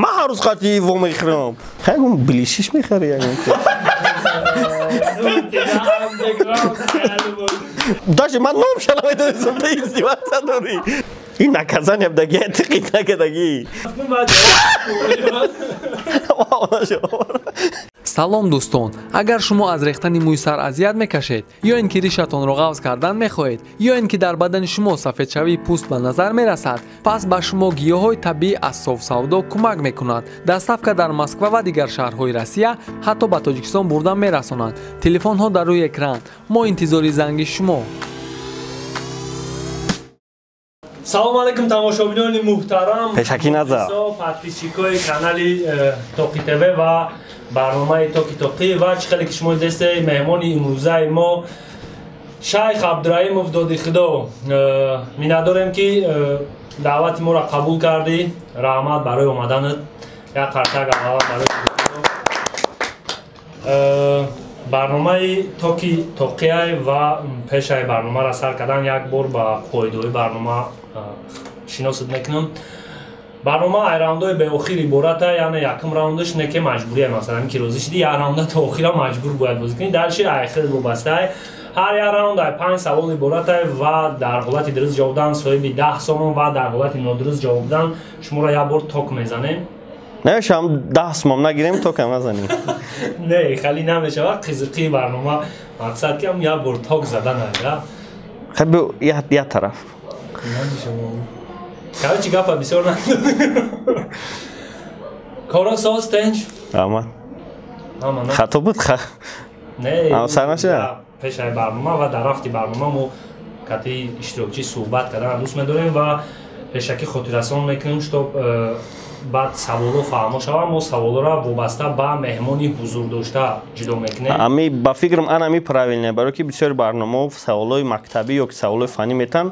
Ман ҳар рӯз қати во мехӯрам. Ягон билишиш мехари ягон. Даже ман номша намедонистам, ты издеваться дорӣ. Ин наказание бдаги, тиқи накадаги. Салом дӯстон, агар шумо аз рехтани мӯи сар азият мекашед, ё ин ки ришатонро ғавз кардан мехоҳед, ё ин ки дар бадани шумо сафедшавии пӯст ба назар мерасад, пас ба шумо гиёҳҳои табиӣ аз Софсавдо кӯмак мекунад. Доставка дар Москва ва дигар шаҳрҳои Россия, ҳатто ба Тоҷикистон бурда мерасонанд. Телефонҳо дар рӯи экран. Мо интизори занги шумо. Салом алейкум тамошобинони муҳтарам, пешакӣ назар, подписчикои канали Тоқи ТВ ва барномаи Токи Тоқӣ. Ва чӣ хеле ки шумо дидед, меҳмони имрӯзаи мо Шайх Абдураҳимов доди Худо. Миннатдорем, ки даъвати моро қабул кардӣ. Раҳмат барои омаданат. Як қартак аввал барои барномаи Токи Тоқиай. Ва пешаи барномаро сар кардан як бор ба қоидаҳои барнома шиносат мекунам. Барнома ай раундҳои беохир ибората, яъне якум раундаш не ки маҷбурия, масалан ки розӣ шудӣ, як раунда то охира маҷбур бояд бозӣ кунӣ. Дальше ай хел вобастаи ҳар як раунд ай 5 савол иборатай ва дар ҳолати дуруст ҷавоб дан соҳиби 10 сомон ва дар ҳолати нодуруст ҷавоб дан шуморо як бор ток мезанем. Намешавам 10 сомон нагирем, токам назанем. Не, хали намешавад. Қизиқии барнома мақсад ки ҳам як бор ток задан ага. Хай як тараф. Короче, гапа бисёр надорем. Коро соз тенч? Раҳмат. Хато буд? Не. Сар нашуда? Пешаи барнома ва дар рафти барнома мо кати иштирокчӣ суҳбат кардан дӯст медорем ва пешакӣ хотиррасон мекунем, чтоб баъд саволо фаҳмо шаванд. Мо саволоро вобаста ба меҳмони ҳузурдошта ҷудо мекунем. Ами ба фикрам ан ами правилне, барои ки бисёри барномаҳо саволои мактабӣ ё ки саволои фаннӣ метан,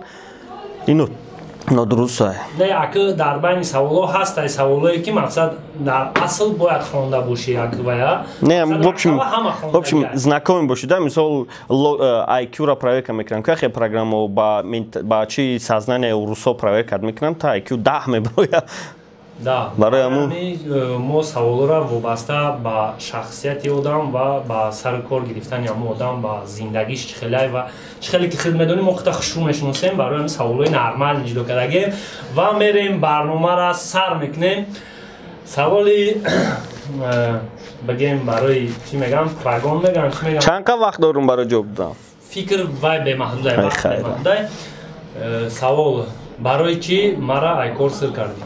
ино нодуруст. Не, аки дар байни саволҳо ҳастай саволое ки мақсад дар асл бояд хонда бошӣ як вая. Не, в общем, знакомый бошӣ, да, мисол IQ-ро проверка мекунам, ки хе программао ба чи сознание русо проверка мекунам, та IQ 10 меброя. Да, барои ҳамун мо саволҳоро вобаста ба шахсияти одам ва ба сари кор гирифтани ҳамон одам, ба зиндагиш чӣ хелай ва чӣ хеле ки худ медонем, мо худта хушрӯ мешиносем. Барои ҳамин саволҳои нормал ҷудо кардагем ва мерем барномаро сар мекунем. Саволи бигем барои чӣ мегӯям, прогон мегӯям, чӣ мегӯям? Чанд қа вақт дорум барои ҷавоб додан? Фикр вай бемаҳдудай, вақт бемаҳдудай. Савол: барои чӣ мара айкор сир кардӣ?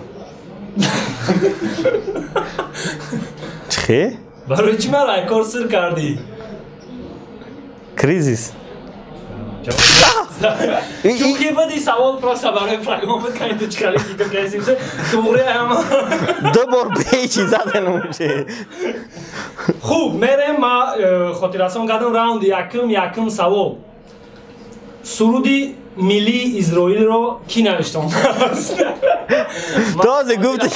Чӣ? Барои чӣ мара айкор сир кардӣ? Кризис. Чунки буди савол просто барои прогон буд, ки ту чӣ хеле фикр кардӣ, туғри ҳама. Ду бор бечи заданум че. Хуб, мерем, ма хотиррасон кардам раунди якум, якум савол. Суруди миллии Изроилро кӣ навиштааст? Този гуфти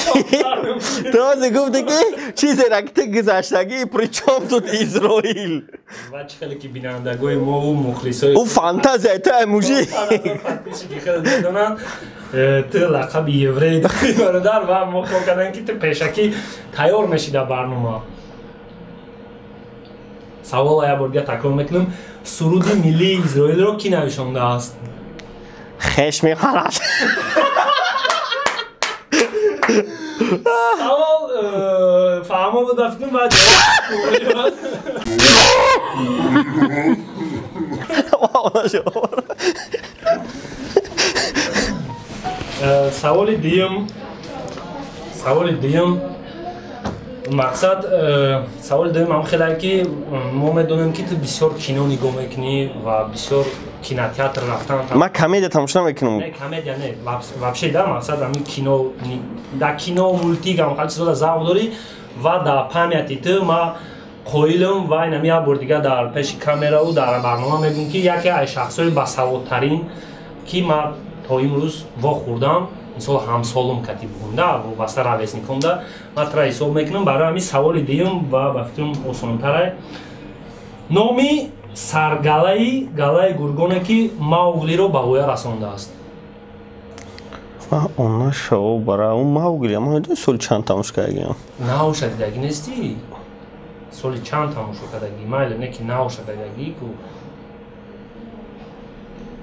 ки чизеро ки ту гузаштагӣ, при чём тут Изроил? Ва чӣ хеле ки бинандагои мову мухлисои ӯ фантазияи ту ай мужик. Подписчики хеле медонанд, ту лақаби еврей дорӣ, бародар, ва мо хиёл кардем ки ту пешакӣ тайёр мешӣ дар барнома. Саволро як бор дига такрор мекунам: суруди миллии Изроилро кӣ навишондааст? Хеш мехарад. Савол фаҳмо буд ба фикрам ва ҷавоб. Саволи дуюм, саволи дуюм мақсад, саволи дуюм ҳам хеле ки мо медонем ки ту бисёр кино нигоҳ мекунӣ ва бисёр кинотеатр рафтан. Ман комедия тамошо намекунам. Не, комедия не, вообще да, мақсад ҳамин кино, да кино, мультик ҳам хеле чизода завқ дорӣ ва дар памяти ту ма қоилам ва инам як бор дига дар пеши камераву дар барнома мегӯм, ки яке аз шахсҳои басаводтарин ки ман то имрӯз вохӯрдам, мисол ҳамсолум кати бугум, да, вобаста ровесником, да, ман тура ҳисоб мекунам. Барои ҳамин саволи дуюм ва ба фикрам осонтарай. Номи саргалаи галаи гургоне ки Мауглиро ба воя расондааст. Она шао бара он Маугли, ма медонӣ соли чанд тамошо кардагиам? Навша дидагӣ нестӣ? Соли чанд тамошо кардагӣ? Майли, не ки навша дидагӣ ку.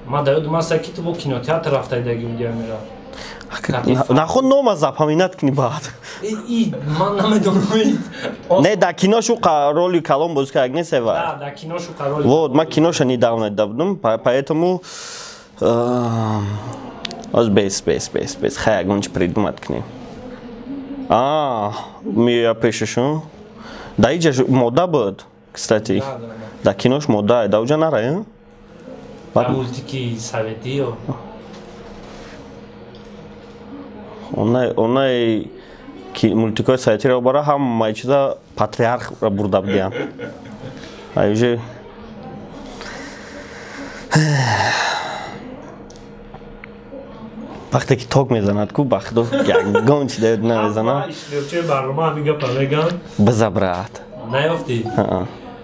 Ма дар ёдам аст, ки ту бо кинотеатр рафта дидагӣ будӣ амира. Наход нома запоминать кни баъд. Ман намедонам. Не, дар киношу роли калон бозӣ кардаг нест ва? Да, дар киношу роли. Вот, ман киноша недавно дида будам, поэтому оз бес бес бес бес хай ягон чи придумать кунем. Мия пешашон. Да иҷа мода буд, кстати. Да кинош мода, да уҷа нара, а? Мультики советиё. Онай ки мультикои советиро бара ҳамаи чиза патриархро бурда будиям. Ай уже вақте ки ток мезанад ку ба худо ягон чи даёд намезанад. Иштирокчии барнома ҳамин гапа мегӯянд. Биза, брат. Наёфтӣ?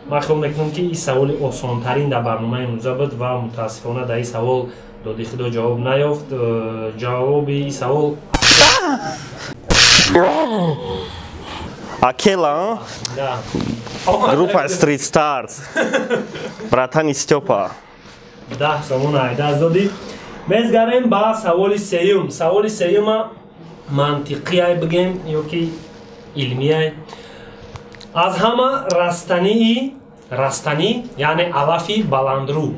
Ман хиёл мекунам, ки ин саволи осонтарин дар барномаи имрӯза буд ва мутаассифона дар ин савол доди худо ҷавоб наёфт. Ҷавоби ин савол Акела, группа Street Stars, братани Стёпа. 10 сомон айдаст додӣ. Мезгарем ба саволи сеюм. Саволи сеюма мантиқияй бигем ё ки илмияй. Аз ҳама растании, растанӣ, яъне алафи баландрӯ,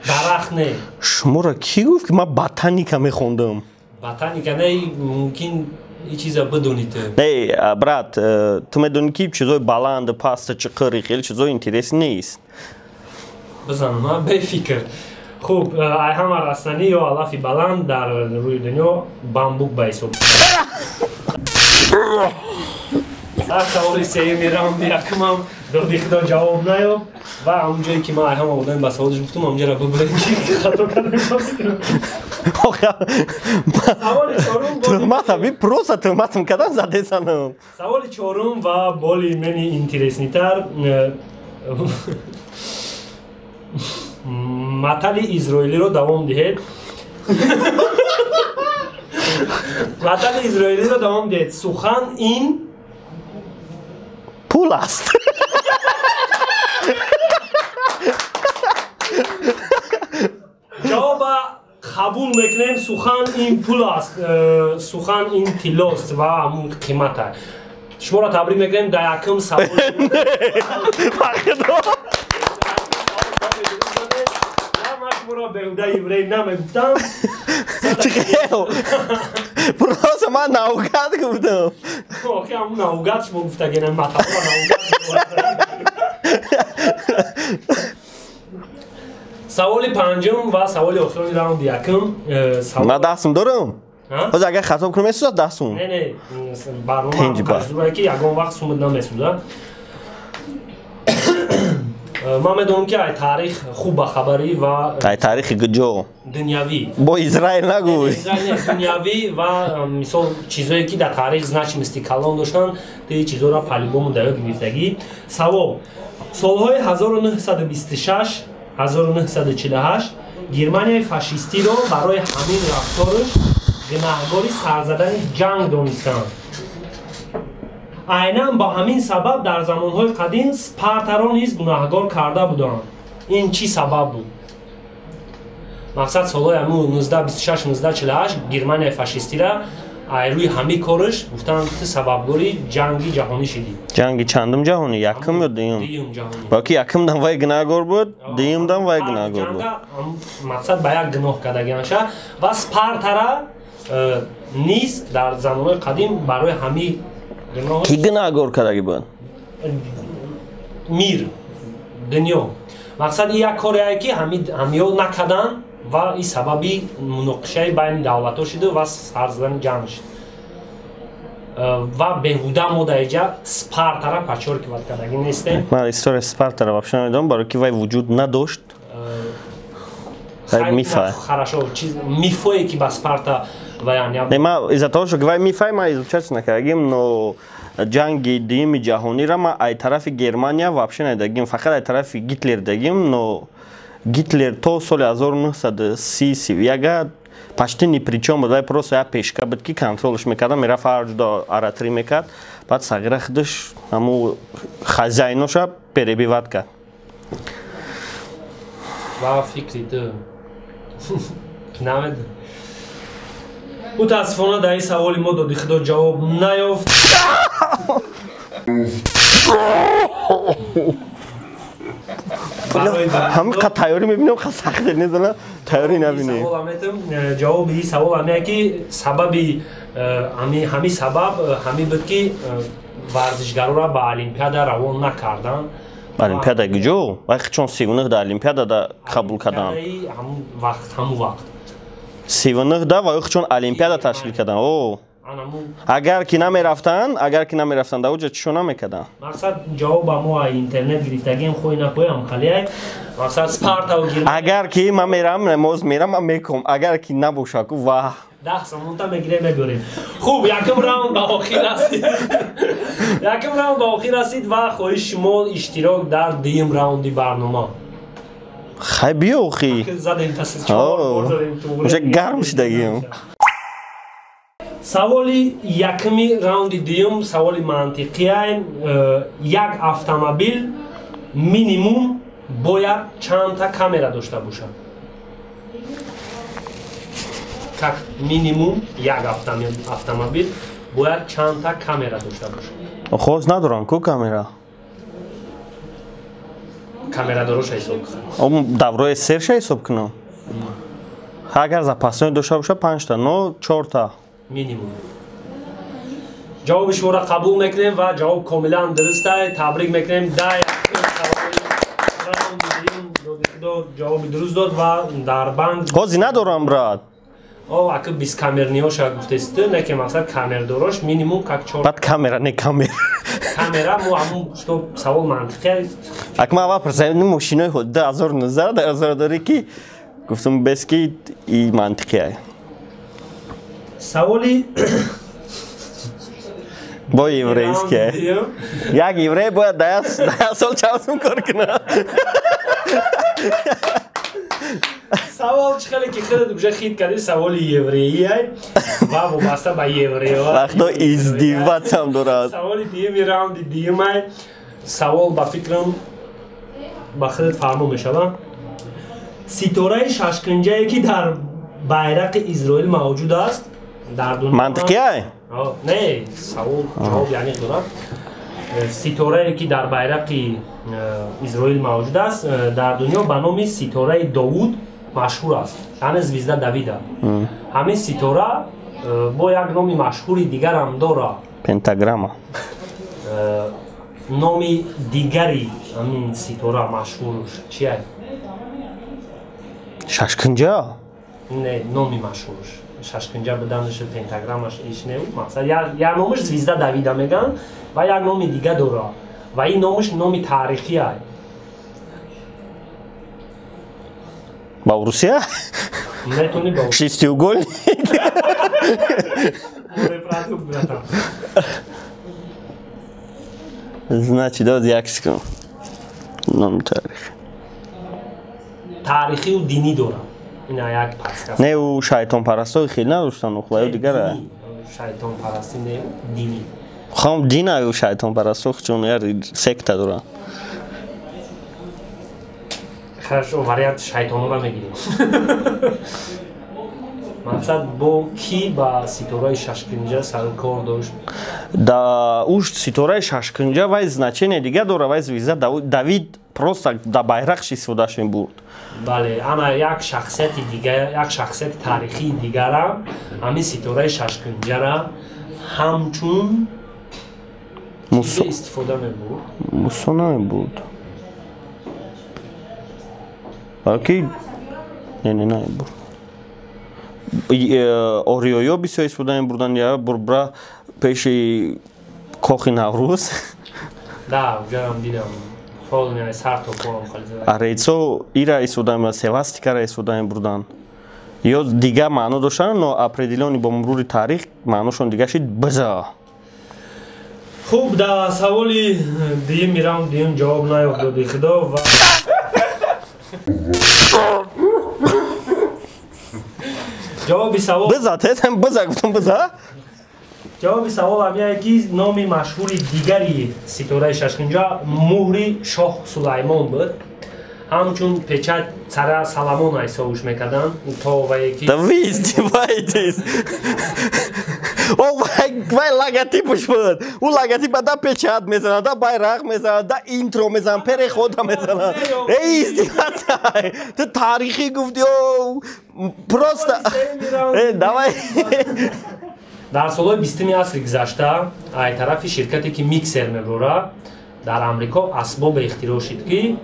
дарахт не. Шуморо кӣ гуфт, ки ман ботаника мехондам? Ботаника не, мумкин ин чиза бидонӣ ту. Не, брат, ту медонӣ, ки чизои баланд, паста, чиқири хеле чизои интерес нест. Бизанам, бефикр. Хуб, ай ҳама растанӣ ё алафи баланд дар рӯи дунё бамбук ба ҳисоб. Дар саволи сеюми раунди якумам доди худо ҷавоб наёфт ва ҳамон ҷое ки ман ай ҳама одами ба саволаш гуфтум, ҳамҷара бибурем, ки хато кардем. Саволи чорум. Туҳмата би, просто туҳматам кардам, задесанам. Саволи чорум ва боли мени интереснитар. Матали изроилиро давом диҳед. Матали изроилиро давом диҳед. Сухан ин пул аст. Ҷавоба қабул мекунем. Сухан ин пул аст, сухан ин тиллост ва ҳамун қимата. Шуморо табрик мекунем, дар якум савол Ба шуморо беҳуда еврей намегуфтам. Чихел? Просто ман наугад гуфтам. Охи, ҳамун наугад шумо гуфтагена, маталро наугад. Саволи панҷум ва саволи охирони раунди якум. Ман дастм дорам. Ҳозир агар хато кунам, месӯзад дастум. Не, барнома ки ягон вақт сумуд намесӯзад. Ман медонам, ки ай таърих хуб ба хабарӣ ва Ай таърихи куҷо? Дунявӣ. Бо Израил нагӯй. Дунявӣ ва мисол чизое, ки дар таърих значимости калон доштанд, ти чизоро по-любому дар ёд гирифтагӣ. Савол: солҳои 1926 1948 Германияи фашистиро барои ҳамин рафтораш гунаҳгори сарзадани ҷанг донистанд. Айнан ба ҳамин сабаб дар замонҳои қадим Спартаро низ гунаҳгор карда буданд. Ин чӣ сабаб буд? Мақсад, солҳои ҳаму 1926 1948 Германияи фашистира ай рӯи ҳамин кораш гуфтанд, ту сабабгори ҷанги ҷаҳонӣ шидӣ. Ҷанги чандум ҷаҳонӣ? Якум ё дуюм? Дуюм ҷаҳонӣ. Балки якумдам вай гунаҳгор буд, дуюмдам вай гунаҳгор буд. Мақсад, ба як гуноҳ кардагианша ва Спартара низ дар замонҳои қадим барои ҳамин гуноҳ. Кӣ гунаҳгор кардагӣ буд? Мир, дунё. Мақсад, ин як корее, ки ҳамиё накарданд ва ин сабаби муноқишаи байни давлатҳо шуду ва сарзадани ҷанг шуд. Ва беҳуда мо дар иҷа Спартара подчёркивать кардагӣ нестем. Ман история Спартара вообще намедонам, барои ки вай вуҷуд надошт. Мифа. Хорошо, мифое, ки ба Спарта. Не, ма из-за того, что вай мифай, ма изучать накардагим, но ҷанги дуюми ҷаҳонира ма ай тарафи Германия вообще надагим, фақат ай тарафи Гитлер дагим, но Гитлер то соли 1931 Почти ни при чём буд, вай просто як пешка буд, ки контролш мекарда, мерафт ҳар ҷудо аратри мекард. Баъд Сағира худаш ҳаму хозяиноша перебивать кард. Ва фикри ту намедонам. Мутаассифона, дар ин саволи мо доди худо ҷавоб наёфт. Ҳамин қа тайёрӣ мебинам, қа сахте незана, тайёрӣ набинем. Ҷавоби ин савол ҳамия, ки сабаби ҳамин сабаб ҳамин буд, ки варзишгароро ба олимпиада равон накарданд. Олимпиада куҷо? Вай чон 39 да олимпиада да қабул карданд. Ҳамун вақт 39 да вай чон олимпиада ташкил карданд. О, агар ки намерафтанд, агар ки намерафтанд, дар оҷа чишо намекарданд? Мақсад, ҷавоба мо аз интернет гирифтагием, хоҳӣ нахоҳӣ ҳамхалиай. Мақсад, Спартау Германия. Агар ки ман мерам, моз мерам, ман меком. Агар ки набоша ку, ваҳ. 10 сомонта мегирем, мебиёрем. Хуб, якум раунд ба охир расид. Якум раунд ба охир расид ва хоҳиши шумо иштирок дар дуюм раунди барнома. Хай, биё охи. Задем Уже гарм шидагием. Саволи якуми раунди дуюм, саволи мантиқия. Як автомобил минимум бояд чандта камера дошта бошад? Как минимум як автомобил бояд чандта камера дошта бошад? Хоз надорам ку камера. Камерадороша ҳисоб кун. Даврои серша ҳисоб кунам. Агар запасной дошта боша, панҷта, но чорта. Минимум. Ҷавоби шуморо қабул мекунем ва ҷавоб комилан дуруст ай. Табрик мекунем. Дай ҷавоби дуруст дод ва дар банк Ҳози надорам, брат. О, ака, бискамерниёша гуфтесту, не ки мақсад камердорош минимум как чор. Баъд камера, не камера. Камера мо ҳамун что савол мантиқия. Ак ман аввал пурсидам, мошинои 2019 2000 дорӣ, ки гуфтам, бес ки и мантиқия. Саволи бо еврейския. Як еврей бояд да як сол чанд сум кор кунад? Савол чӣ хеле ки худат уже хит кардӣ, саволи евреия ва вобаста ба еврео. Вақто издеваться дорад. Саволи дуюми раунди дуюмай. Савол, ба фикрам, ба худат фаҳмо мешавад. Ситораи шашкунҷае, ки дар байрақи Изроил мавҷуд аст, дар дунё Мантиқия? Не, савол ҷавоб яъне дорад. Ситорае, ки дар байрақи Изроил мавҷуд аст, дар дунё ба номи ситораи Довуд машҳур аст, яъне звезда Давида. Ҳамин ситора бо як номи машҳури дигарам дорад. Пентаграмма. Номи дигари ҳамин ситора машҳуруш чия? Шашкунҷа. Не, номи машҳуруш шашкунҷа буданаш, пентаграммаш иш не. Мақсад, як номаш звезда Давида мегӯянд ва як номи дига дорад ва ин номаш номи таърихия. Ба Русия? Метони ба Шестиугольник. Морепродукт, братан. Значит, дод як секунд. Номи таърихи. Таърихию динӣ дорад. Ина як подсказка. Не, ӯ шайтонпарастҳои хеле надоштанд, охлаю дигара. Шайтонпарастӣ не, динӣ. Хом, дина ӯ шайтонпарастҳо чун як секта доранд. Хорошо, вариант шайтонора мегирем. Мақсад, бо кӣ ба ситораи шашкунҷа сарукор дошт? Да, уш ситораи шашкунҷа вай значение дига дора, вай звезда Давид просто да байрақш истифодаш мебурд. Бале, ана як шахсияти дига, як шахсияти таърихии дигара ҳамин ситораи шашкунҷара ҳамчун Мусо истифода мебурд. Мусо намебурд. Балки не, намебурд. Ориёё бисёр истифода мебурданд, я бурбра пеши кохи Наврӯз. Да, уҷарам дидам. Полный сар то поам хали зада. Арейцо ира истифода мебурданд, свастикара истифода мебурданд. Ё дига маъно доштанд, но определённый бо мурури таърих маъношон дига шид биза. Хуб, да саволи дуюми раунд дуюм ҷавоб наёфт доди худо ва Ҷавоби савол биза, тезам биза гуфтам биза. Ҷавоби савол ҳамяе ки номи машҳури дигари ситораи шашкунҷа муҳри шоҳ Сулаймон буд. Ҳамчун печать царя Соломона ҳисобуш мекарданд то вае ки Да вы издеваетесь. О, вай логотипш буд. Ӯ логотипа да печать мезанад, да байрақ мезанад, да интро мезанад, перехода мезанад. Эй, издеваться. Ту тарихӣ гуфти, о, просто. Э, давай. Дар солҳои 20-уми асри гузашта ай тарафи ширкате ки миксер мебурад дар Амрико асбобе ихтироъ шуд ки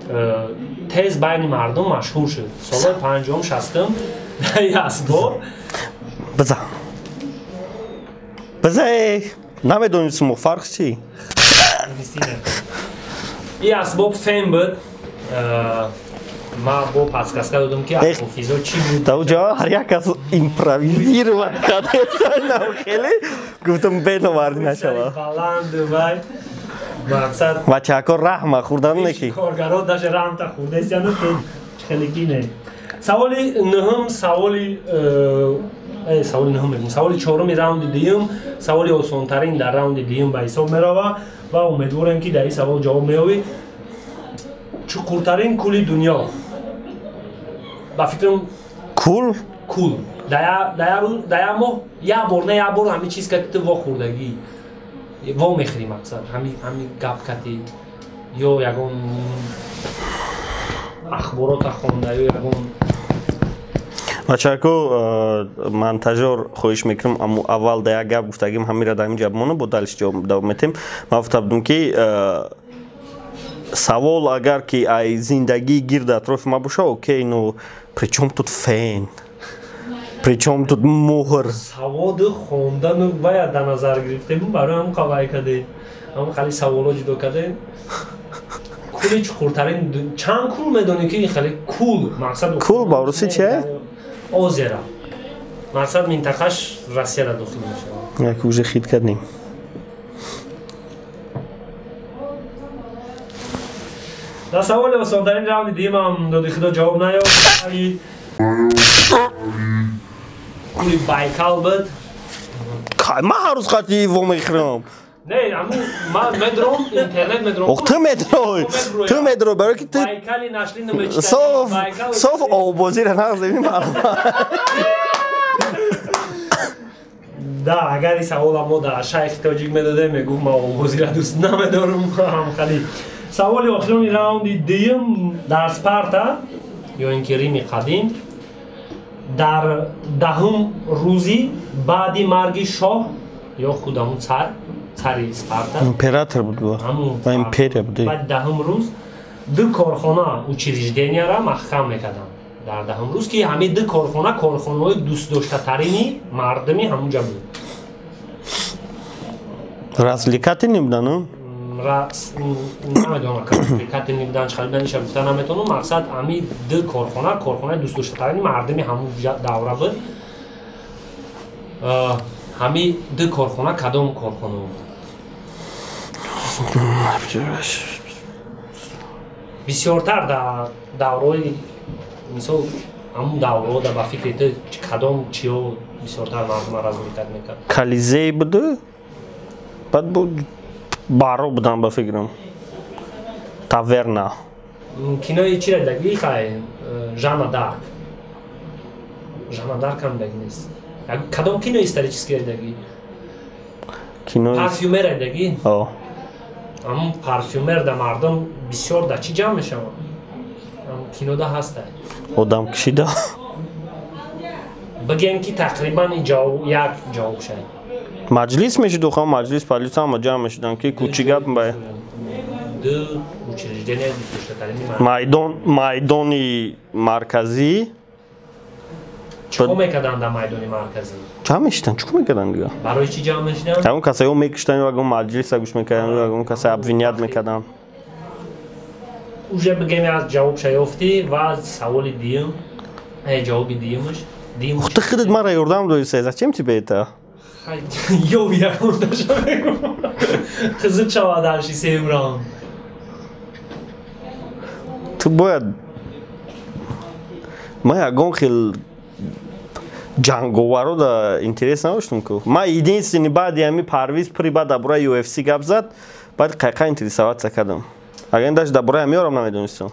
тез байни мардум машҳур шуд. Солҳои 50-ум 60-ум ин асбоб Биза. Биза, намедонистем фарқ чи? Ин асбоб фен буд. Ма бо подсказка додам ки ҳофизо чӣ буд. Да уҷо ҳар як кас импровизировать кард. Хеле гуфтам беноварди нашава. Баланд вай мақсад бачаҳако раҳма хӯрдан неки. Коргаро даже раҳмта хӯрдесяну ту хеле ки не. Саволи нӯҳум, саволи нӯҳум мегӯм, саволи чоруми раунди дуюм, саволи осонтарин дар раунди дуюм ба ҳисоб мерава ва умедворем ки дар ин савол ҷавоб меёбӣ. Чуқуртарин кӯли дунё. Ба фикрам кул? Кул. Дар як моҳ як бор, не як бор ҳамин чиз кати ту вохӯрдагӣ. Во мехӯрӣ мақсад, ҳамин гап кати ё ягон ахборота хонда ё ягон бачако монтажёр хоҳиш мекунам, аммо аввал да як гап гуфтагим ҳамира дар ҳамин ҷа бимонам, бо далиш ҷавоб давом метем. Ман гуфта будам ки савол агар ки ай зиндагии гирд атрофи ма боша, окей, но при чём тут фен? При чём тут муҳр? Саводу хондану вая дар назар гирифтем, барои ҳам қавай кардем. Ҳам хали саволо ҷудо кардем. Кули чуқуртарин чанд кул медонӣ ки хали кул мақсад кул ба русӣ чие? Озера. Мақсад минтақаш Россияда дохил мешавад. Як уже хит кардем. Дар саволи осонтарин раунди дуюмам доди худо ҷавоб наёфт. Кули Байкал буд. Ман ҳар рӯз қати во мехӯрам. Не, аму ман медром, интернет медром. Ох, ту медрой. Ту медрой, барои ки ту Байкали нашли намечитали. Соф обозира нағз еми маълум. Да, агар ин савола мо дар шайхи тоҷик медодем, мегуфт ман обозира дӯст намедорам. Ҳам хали. Саволи охирони раунди дуюм дар Спарта ё ин ки Рими қадим дар 10-ум рӯзи баъди марги шоҳ ё худ ҳамун цар, цари Спарта император буд ва империя буд. Баъди 10-ум рӯз ду корхона учрежденияра маҳкам мекарданд дар 10-ум рӯз, ки ҳамин ду корхона корхонаҳои дӯстдоштатарини мардуми ҳамунҷа буд. Развлекательный будан? Намедонам развлекательный будан, чӣ будан, иша гуфта наметавонам. Мақсад ҳамин ду корхона корхонаи дӯстдоштатарини мардуми ҳамун давра буд. Ҳамин ду корхона кадом корхона буд? Бисёртар дар давраҳои мисол ҳамун давраҳо ба фикри ту кадом чиё бисёртар мардума развлекать мекард? Колизей буду, баъд буд баро будан ба фикрам. Таверна. Кинои чира даги хай Жанна Дарк. Жанна Дарк ҳам даги нест. Кадом кино исторический даги? Кино парфюмер даги? О. Ҳамун парфюмер да мардум бисёр да чӣ ҷамъ мешаванд? Кинода ҳаста. Одам кишида. Бигем ки тақрибан як ҷавоб шавад. Маҷлис мешуд, охо маҷлис полис ҳама ҷамъ мешуданд ки кӯчи гап бай. Ду учреждение дӯстдоштатарини майдон, майдони марказӣ. Чӣ кор мекарданд дар майдони марказӣ? Ҷамъ мешуданд, чӣ кор мекарданд дига? Барои чӣ ҷамъ мешуданд? Ягон касаё мекуштанд, ягон маҷлиса гӯш мекарданд, ягон каса обвинят мекарданд. Уже бигем аз ҷавобша ёфтӣ ва саволи дуюм, ҷавоби дуюмаш. Ух ты, худат мара ёрдам доиса, зачем тебе это? Ёв ягондаша мегӯм. Қизиқ шавад дарши сеюм раунд. Ту бояд ман ягон хел Ҷанговаро да интерес надоштум ку. Ман единственный баъди ҳами Парвиз при баъд дар бораи UFC гап зад, баъд қайқа интересоваться кардам. Агар даже дар бораи ҳамиёрам намедонистам.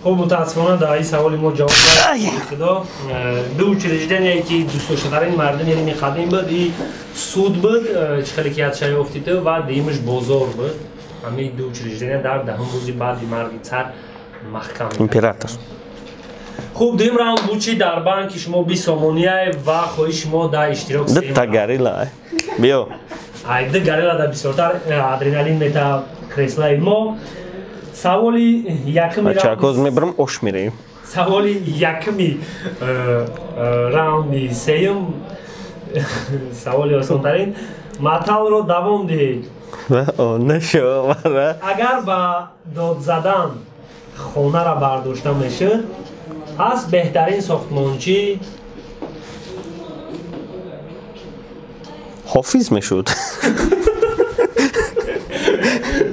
Хуб, мутаассифона дар ин саволи мо ҷавоб дод. Худо ду учреждение ки дӯстдоштатарин мардуми Рими қадим буд, и суд буд, чӣ хеле ки ядша ёфтиду, ва дуюмаш бозор буд. Ҳамин ду учреждение дар 10-ум рӯзи баъди марги цар маҳкам. Император. Хуб, дуюм раунд буд чи дар банки шумо 20 сомонияй ва хоҳиши шумо дар иштирок. Дута горилла. Биё. Ай, ду горилла дар бисёртар адреналин мета креслаи мо. Саволи якуми Чакоз мебарам, ош мерем. Саволи якуми раунди сеюм, саволи осонтарин. Маталро давом диҳед. Агар ба дод задан хонара бардошта мешуд, пас беҳтарин сохтмончӣ Ҳофиз мешуд.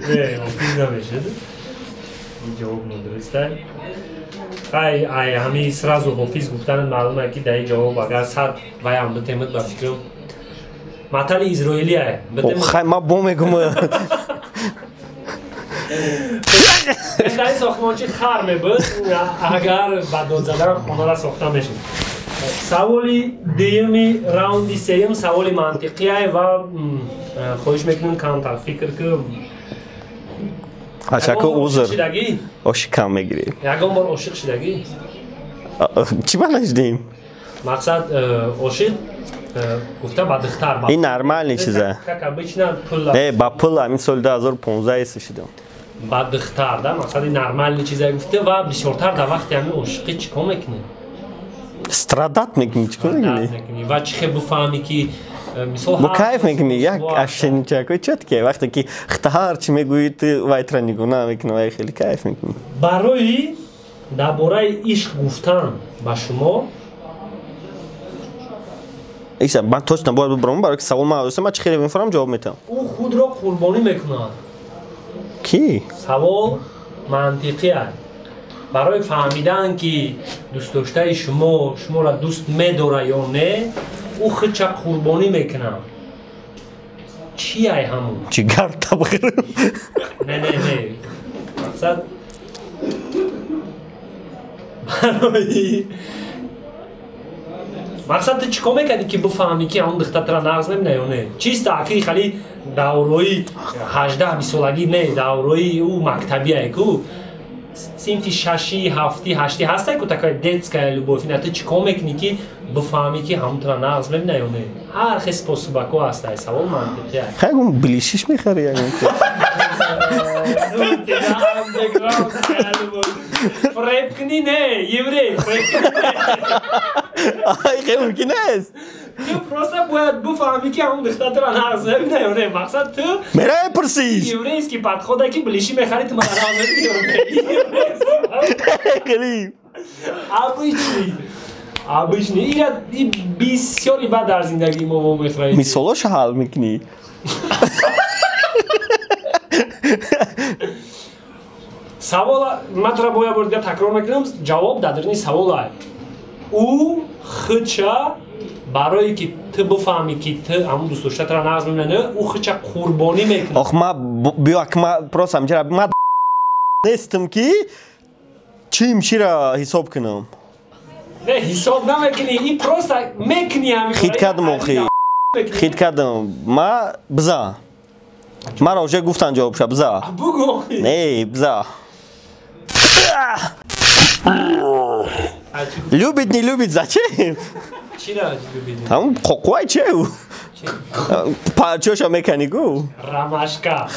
Не, ҳофиз намешуд. Ҷавоб нодуруст. Ай, ай, ҳами сразу ҳофиз гуфтанат маълум ки дар ин ҷавоб агар сад ваям битемад, ба фикрам матали изроилия. Хай, ма бо мегум. Беҳтарин сохтмончӣ хар мебуд, агар ба дод задан хонара сохта мешуд. Саволи дуюми раунди сеюм саволи мантиқия ва хоҳиш мекунем камтар фикр ку. Ачако узр. Ошиқ кам мегирем. Ягон бор ошиқ шидагӣ? Чӣ ба нашдем? Мақсад ошиқ гуфта ба духтар. Ин нормальный чиза. Как обычно пул. Не, ба пул ҳамин соли 2015 эс шидам. Ба духтар, да, мақсади нормальный чиза гуфта ва бисёртар дар вақти ҳамин ошиқӣ чӣ кор мекунӣ? Страдать мекунӣ, чӣ кор мекунӣ? Ва чӣ хел бифаҳмӣ ки мисол бо кайф мекунӣ, як ашеничакои чёткие, вақте ки хта ҳар чӣ мегӯӣ, ту вайтра нигоҳ намекунӣ, вай хеле кайф мекунӣ. Барои дар бораи ишқ гуфтан ба шумо Иса, ман точно бояд бибарам, барои ки савол ман аст, ман чӣ хеле мефаҳмам ҷавоб метам. Ӯ худро қурбонӣ мекунад. Кӣ? Савол мантиқӣ аст. Барои фаҳмидан ки дӯстдоштаи шумо шуморо дӯст медорад ё не, ӯ худша қурбонӣ мекунад. Чи ай ҳамун? Ҷигар табхир. Не, не, не. Мақсад барои мақсад ту чӣ кор мекардӣ ки бифаҳмӣ ки ҳамун духтар туро нағз мебинад ё не? Чиста аки хали даврои 18-20 солагӣ не, даврои ӯ мактабие ку синфи шаши, ҳафти, ҳашти ҳастай ку такая детская любовь. Ина ту чӣ кор мекунӣ ки бифаҳмӣ ки ҳамун туро нағз мебинад ё не? Ҳар хел способако ҳастай, савол мантиқӣ аст. Хай гум билишиш мехари ягон. Фреб кунӣ не, еврей, фреб кунӣ не. Ай, хел мумкин аст. Ту просто бояд бифаҳмӣ ки ҳамун духтар туро нағз мебинад ё не. Мақсад ту меравӣ пурсиш. Еврейский подхода ки билиши мехарӣ, ту мара нағз мебинӣ ё не? Хеле. Обычный. Обычный. Ира бисёри бад дар зиндагии мо вомехӯрад. Мисолоша ҳал мекунӣ. Савола ман туро бо як бор дигар такрор мекунам, ҷавоб дар даруни савол аст. Ӯ худша барое ки ту бифаҳмӣ ки ту ҳамун дӯстдошта туро нағз мебинад, ӯ худша қурбонӣ мекунад. Ох, ма биё ак ма просто ҳамҷара ма нестам ки чим чира ҳисоб кунам. Не, ҳисоб намекунӣ, ин просто мекунӣ ҳамин. Хит кардам охи. Хит кардам. Ма биза. Маро уже гуфтан ҷавобша биза. Бугу. Не, биза. Любит, не любит, зачем? Чира любит? Там қоқвай че? Парчоша мекани гу? Ромашка.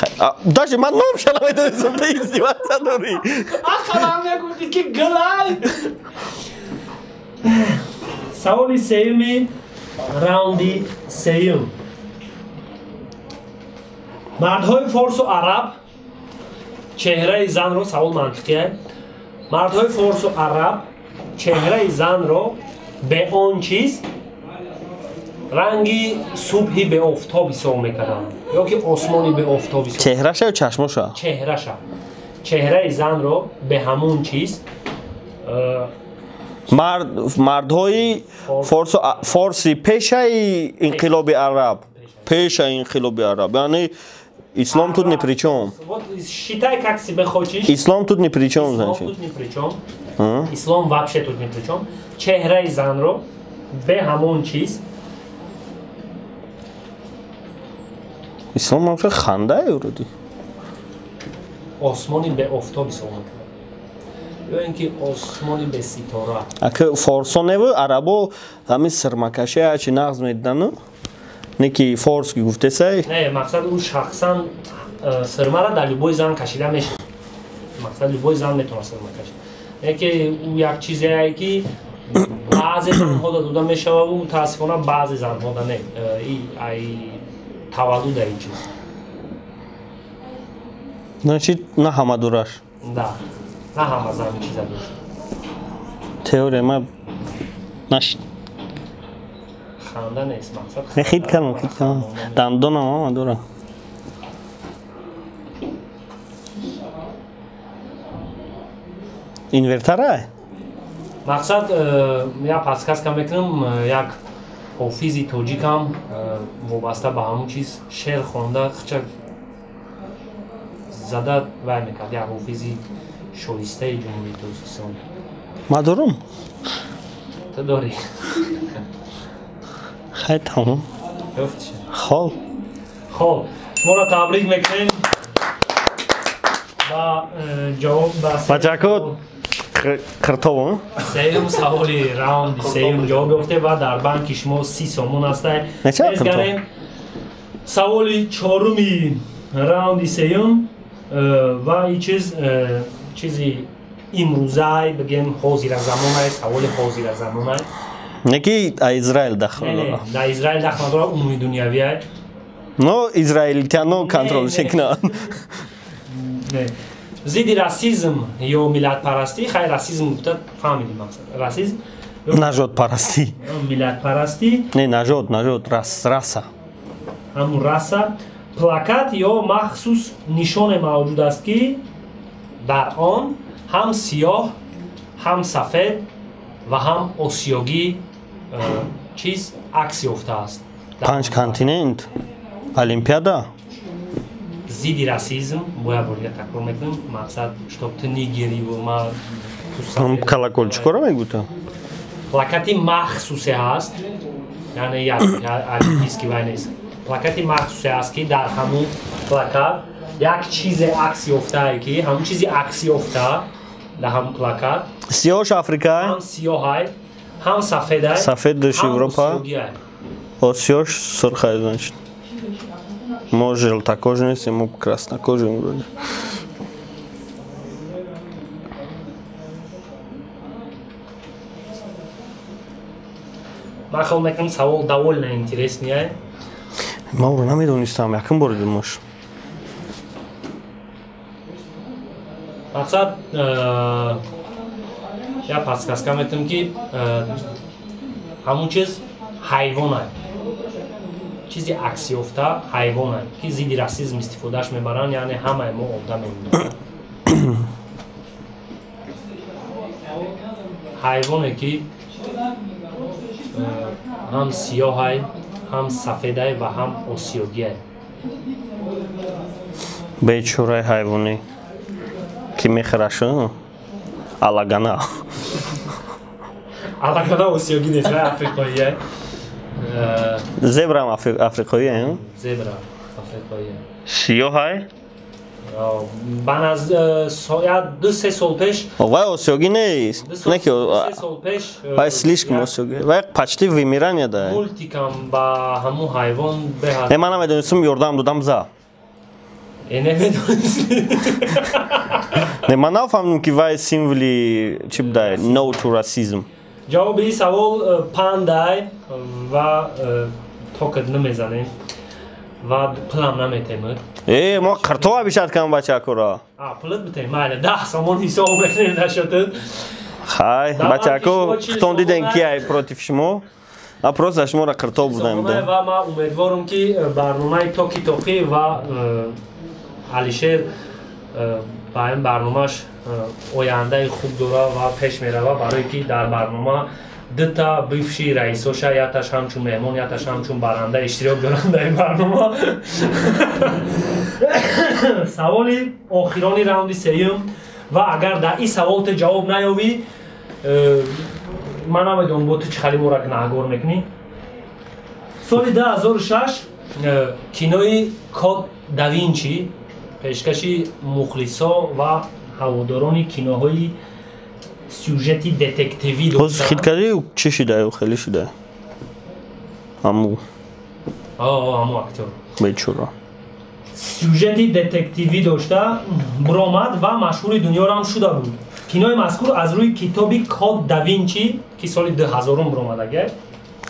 Даже ман номша намедонистам, ты издеваться дорӣ. Ахалам мегуфти ки гулай. Саволи сеюми раунди сеюм. Мардҳои форсу араб чеҳраи занро, савол мантиқия. Мардҳои форсу араб чеҳраи занро бе он чиз ранги субҳи беофтоб ҳисоб мекарданд ё ки осмони беофтоб ҳисоб. Чеҳраша ё чашмоша? Чеҳраша. Чеҳраи занро бе ҳамун чиз Мардҳои форси пешаи инқилоби араб. Пешаи инқилоби араб. Яъне ислом тут ни при чём. Вот считай, как себе хочешь. Ислом тут ни при чём, значит. Ислом тут ни при чём. Ислом вообще тут ни при чём. Чеҳраи занро бе ҳамон чиз. Ислом вообще хандае вроде. Осмони бе офтоб ҳисоб мекунад. Ё ин ки осмони бе ситора. Ака форсо неву арабо ҳамин сирмакаши ҳарчи нағз медидану. Не ки форс ки гуфтесай. Не, мақсад ӯ шахсан сирмара дар любой зан кашида мешавад. Мақсад любой зан метавонад сирма кашид. Не ки ӯ як чизее ки баъзе занҳо дода мешавад, ӯ мутаассифона баъзе занҳо да не. Ай таваллуд ин чиз. Значит, на ҳама дураш. Да, на ҳама зан чиза дошт. Теория ма нашид. Ханда нест, мақсад. Хит кардам, хит кардам. Дандонам ҳама дорам. Инвертара? Мақсад, я подсказка мекунам, як ҳофизи тоҷикам вобаста ба ҳамон чиз шеър хонда хча зада вай мекард, як ҳофизи шоистаи Ҷумҳурии Тоҷикистон. Ма дорум? Ту дорӣ. Хай, тамом. Хоб. Хоб, шуморо табрик мекунем ба ҷавоб ба бачако қиртов. Сеюм саволи раунди сеюм ҷавоб ёфте ва дар банки шумо 30 сомон ҳастай. Мезгарем саволи чоруми раунди сеюм ва ин чиз чизи имрӯзай, бигем ҳозиразамонай, саволи ҳозиразамонай. Не ки Израил дахл дорад. Да Израил дахл надорад, умуми дунявиай. Но израилитяно контрол мекунанд. Зидди расизм ё миллатпарастӣ, хай расизм гуфта фаҳмидем мақсад. Расизм нажодпарастӣ. Миллатпарастӣ. Не, нажод, нажод, раса. Ҳамун раса. Плакат ё махсус нишоне мавҷуд аст, ки дар он ҳам сиёҳ, ҳам сафед ва ҳам осиёгӣ чиз акс ёфтааст. Панҷ континент, Олимпиада. Зидди расизм, бояд бор дигар такрор мекунем, мақсад чтоб ту нигирӣ ма. Колокольчикоро мегӯта. Плакати махсусе ҳаст, яъне як олимпийский вай нест. Плакати махсусе ҳаст, ки дар ҳамун плакат як чизе акс ёфтае, ки ҳамун чизи акс ёфта дар ҳамун плакат. Сиёҳш Африка? Ҳам сиёҳай, ҳам сафедай, сафедаш Европа, осиёш сурхай, значит. Мо желтокожий нестем, мо краснокожий вроде. Ман хел мекунам савол довольно интересный. Ман ӯро намедонистам, якум бор дидамаш. Мақсад я подсказка метам, ки ҳамун чиз ҳайвонай. Чизи аксёфта ҳайвонай, ки зидди расизм истифодааш мебаранд, яъне ҳамаи мо одам мемонем. Ҳайвоне ки ҳам сиёҳай, ҳам сафедай ва ҳам осиёгиай. Бечораи ҳайвоне ки мехӯрашу алагана. Алагана осиёгӣ нест, вай африқоия. Зебрам африқоия? Зебра африқоия. Сиёҳай? Ба 2-3 сол пеш. Вай осиёгӣ нест. Не ки сол пеш. Вай слишком осиёгӣ. Вай почти вымирание да. Мультикам ба ҳамун ҳайвон беҳад. Не, ман намедонистам, ёрдам додам за. Э, намедонистӣ. Не, ман нафаҳмидам, ки вай символи чӣ будай? No to racism. Ҷавоби ин савол пандай ва токат намезанем ва пулам наметемад. Э, мо қиртова бишад кам бачакуро. А, пулат битем, майли, 10 сомон ҳисоб мекунем нашотад. Хай, бачаку, хитон диден ки ай против шумо. А просто шуморо қиртов будаем. Ва ман умедворам, ки барномаи Токи Тоқӣ ва Алишер Ба ин барномааш ояндаи хуб дора ва пеш мерава, барое ки дар барнома дута бывший раисоша, яташ ҳамчун меҳмон, яташ ҳамчун баранда иштирок доранд дар ин барнома. Саволи охирони раунди сеюм, ва агар дар ин савол ту ҷавоб наёбӣ, ман намедонам бо ту чӣ хали мора гунаҳгор мекунӣ. Соли 2006 кинои Код да Винчи пешкаши мухлисо ва ҳаводорони киноҳои сюжети детективӣ доштанд. Хит кардӣ, чӣ шуда? Хеле шуда. Ҳаму. Ҳаму актёр. Бечора. Сюжети детективӣ дошта биромад ва машҳури дунёро ҳам шуда буд. Кинои мазкур аз рӯи китоби Код да Винчи, ки соли 2000 биромадага.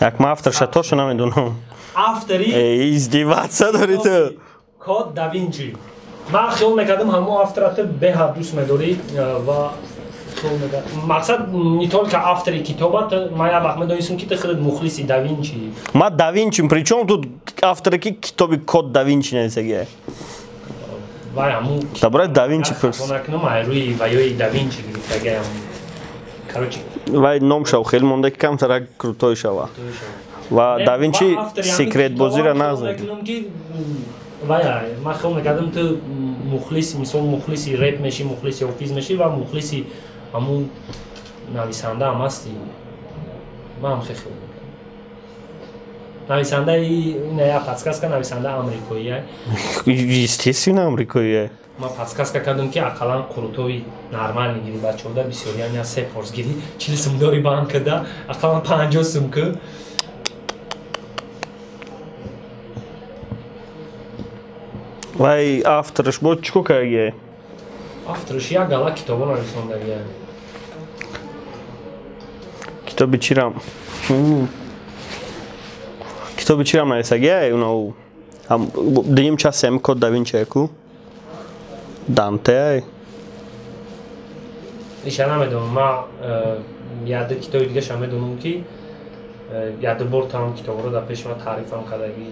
Як ман авторша тоша намедонам. Автори издеваться дори ту. Код да Винчи. Ман хиёл мекардам ҳамо автора ту беҳад дӯст медорӣ ва мақсад не только автори китоба, ман як вақт медонистам, ки ту худат мухлиси да Винчи. Ман да Винчи, причём тут авторе ки китоби Код да Винчи нависагия? Вай ҳамун Дабра да Винчи пурс. Накунам, ай рӯи ваёи да Винчи гирифтагиам. Короче, вай ном шав хеле монда ки камтара крутой шава. Ва да Винчи секрет бозиро нағз. Вай ман хиёл мекардам ту мухлис, мисол мухлиси реп мешӣ, мухлиси ҳофиз мешӣ ва мухлиси ҳамун нависанда ҳам ҳастӣ. Ман ҳам хеле хиёл мекардам. Нависандаи ина як подсказка, нависанда амрикоия. Естественно, амрикоия. Ман подсказка кардам, ки ақаллан қурутови нормальный гири, бачаҳода бисёриям я се форс гири, 40 сум дори банкада, ақаллан 50 сум ку. Вай автораш бо чӣ кор кардагия? Автораш як гала китобо нависондагия. Китоби чирам? Китоби чирам нависагия? Уно дуюм части ҳами Код да Винчи ку? Данте. Иша намедонам, ман як ду китоби дигаша медонам, ки як ду бор там китобро дар пеши ман таърифам кардагӣ.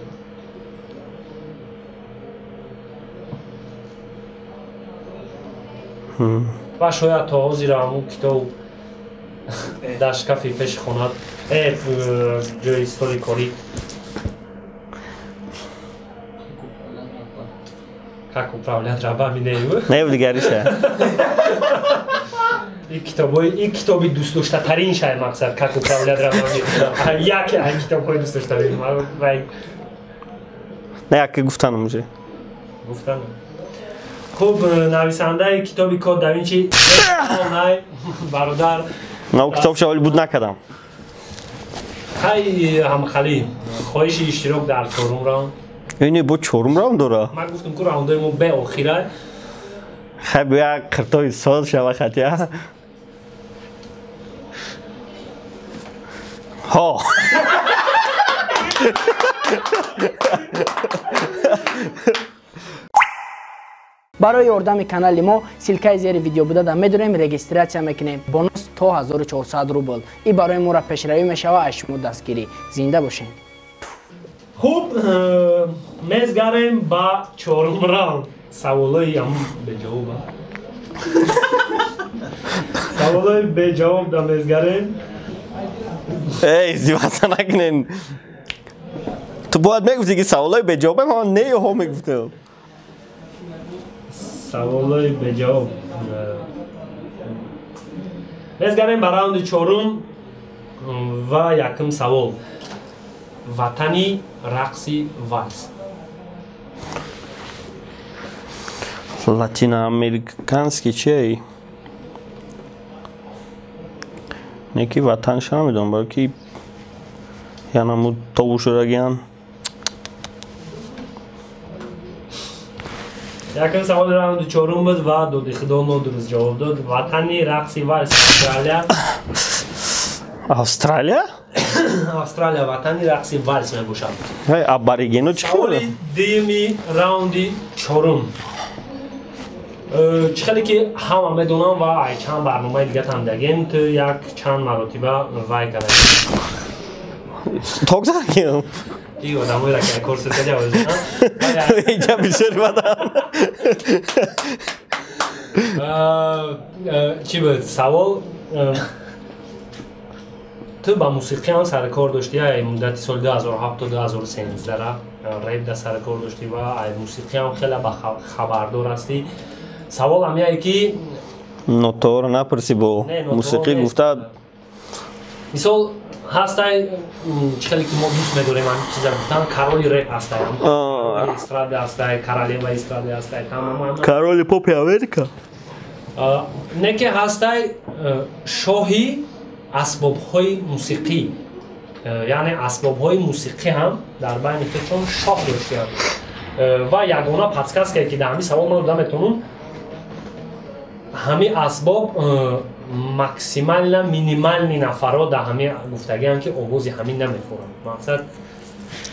Ва шояд то ҳозира ҳамун китоб дар шкафи пеши хонат, ҷои столи корӣ. Как управлять рабами не? Не, дигариша. Ин китоби дӯстдоштатарин шай, мақсад как управлять рабами. Яке аз китобҳои дӯстдоштатарин. Не, яке гуфтанам уже. Гуфтанам. Хуб, нависандаи китоби Код да Винчи най бародар. На китобша вале буд накардам. Хай ҳамхалӣ, хоҳиши иштирок дар чорум раунд. Ине бо чорум раунд дора? Ман гуфтам ку раундои мо беохира. Хай бия қиртои соз шава хатя. Ҳо. Барои ёрдами канали мо ссылкаи зери видео буда да медорем, регистрация мекунем. Бонус то 1400 рубл. И барои моро пешравӣ мешава аз шумо дастгирӣ. Зинда бошед. Хуб, мезгарем ба чорум раунд. Саволои ҳам беҷавоб. Саволои беҷавоб да мезгарем. Эй, издеваться накунен. Ту бояд мегуфтӣ, ки саволои беҷавоб, ман не ё мегуфтам. Саволои беҷавоб. Мезгарем ба раунди чорум ва якум савол. Ватани рақси валс. Латиноамериканский чей? Не ки ватанша намедонам, балки янаму тобу шудагиян. Якум саволи раунди чорум буд ва доди худо нодуруст ҷавоб дод. Ватани рақси валс Австралия. Австралия? Австралия ватани рақси валс мебошад. Вай аборигено чӣ Саволи дуюми раунди чорум. Чӣ хеле ки ҳама медонам ва ай чанд барномаи дига там дагем, ту як чанд маротиба вай кардагӣ. Ток задагиам? И одамоеро ки кор сиркади. Инҷа бисёр бадам. Чӣ буд савол? Ту ба мусиқӣ ҳам саркор доштӣ, ай муддати соли 2007 то 2013 реп да саркор доштӣ ва ай мусиқӣ ҳам хеле ба хабардор ҳастӣ. Савол ҳамяе ки нотаҳоро напурсӣ, бо мусиқӣ гуфта. Мисол, ҳастай, чӣ хеле ки мо дӯст медорем ҳамин чиза гуфтан, короли реп ҳастай, эстрада ҳастай, королева эстрада ҳастай, тамом короли попи Америка. Не ки ҳастай шоҳи асбобҳои мусиқӣ, яъне асбобҳои мусиқӣ ҳам дар байни худшон шоҳ доштианд. Ва ягона подсказкае ки дар ҳамин савол ман дода метавонам, ҳамин асбоб максимально минимальный нафарро дар ҳамин гуфтагиам ки овози ҳамин намехӯранд. Мақсад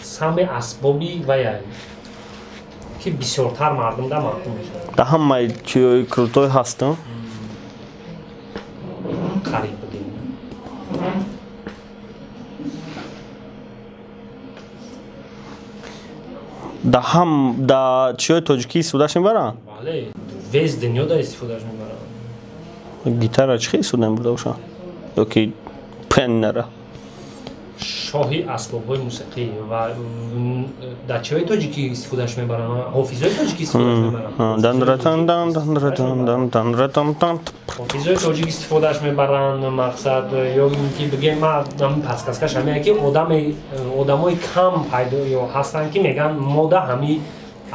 сами асбоби вая ки бисёртар мардум да маъқул мешавад. Да ҳамаи чиёи крутой ҳастам. Қариб будем. Да ҳам да чиёи тоҷикӣ истифодаш мебаранд? Бале, весь дунё да истифодаш мебаранд. Гитара чӣ хел истифода мебурда бошанд? Ёки пианинара? Шоҳи асбобҳои мусиқӣ ва дар чиҳои тоҷикӣ истифодаш мебаранд, ҳофизои тоҷикӣ истифодаш мебаранд. Ҳофизои тоҷик истифодаш мебаранд. Мақсад ё ки бигем, ман ҳамин подсказкаш ҳамин ки одамои кам пайдо ё ҳастанд ки мегӯянд мода ҳамин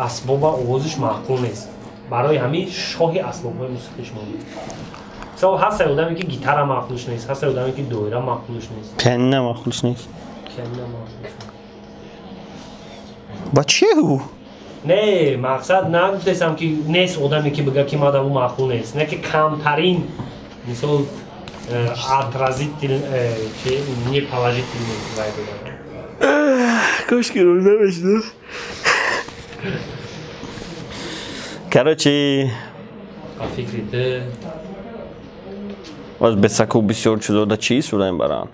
асбоба овозиш маъқул нест, барои ҳамин шоҳи асбобҳои мусиқиш монда. Мисол, ҳастай одаме ки гитара маъқулш нест, ҳастай одаме ки доира маъқулш нест, пианино маъқулш нест. Пианино маъқулш нест. Ба чие ӯ? Не, мақсад нагуфтесам ки нест одаме ки бига ки мада ӯ маъқул нест, не ки камтарин мисол отразитель неположительный вай додам. Кошки рӯ намешнав. Короче, ба фикри ту аз бесаку бисёр чизо да чӣ истифода мебаранд?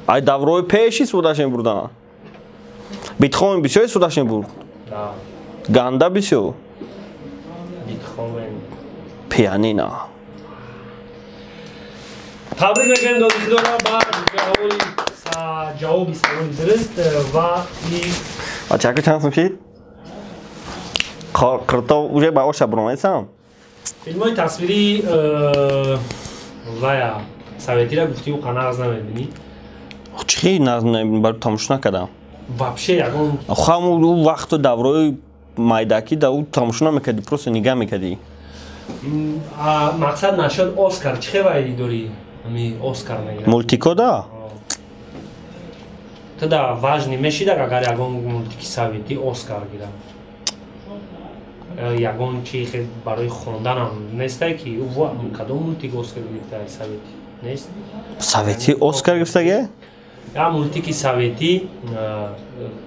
Ай даврои пеш истифодаш мебурданд. Бетховен бисёр истифодаш мебурд. Ганда бисёр. Бетховен. Пианино. Табрик мекунем доди худоро ба ҷавоби саволи дуруст ва Бачаку чанд сум шид? Қирто уже ба оша буромадисам? Филмҳои тасвирии вая советира гуфтиу нағз намебинӣ? Чӣ нағз намебинӣ? Баро тамошо накардам. Вообще ягон Ҳамун ӯ вақту даврои майдакӣ да ӯ тамошо намекардӣ, просто нигаҳ мекардӣ. Мақсад нашуд Оскар чӣ хел вай дорӣ? Ҳами Оскар мегирад. Мултико да? Ту да важный мешид агар ягон мултики советӣ Оскар гирад? Ягон чи хел барои хонданам нестай ки кадом мултик Оскар гирифта советӣ нест? Советӣ Оскар гирифтаге? Я мултики советӣ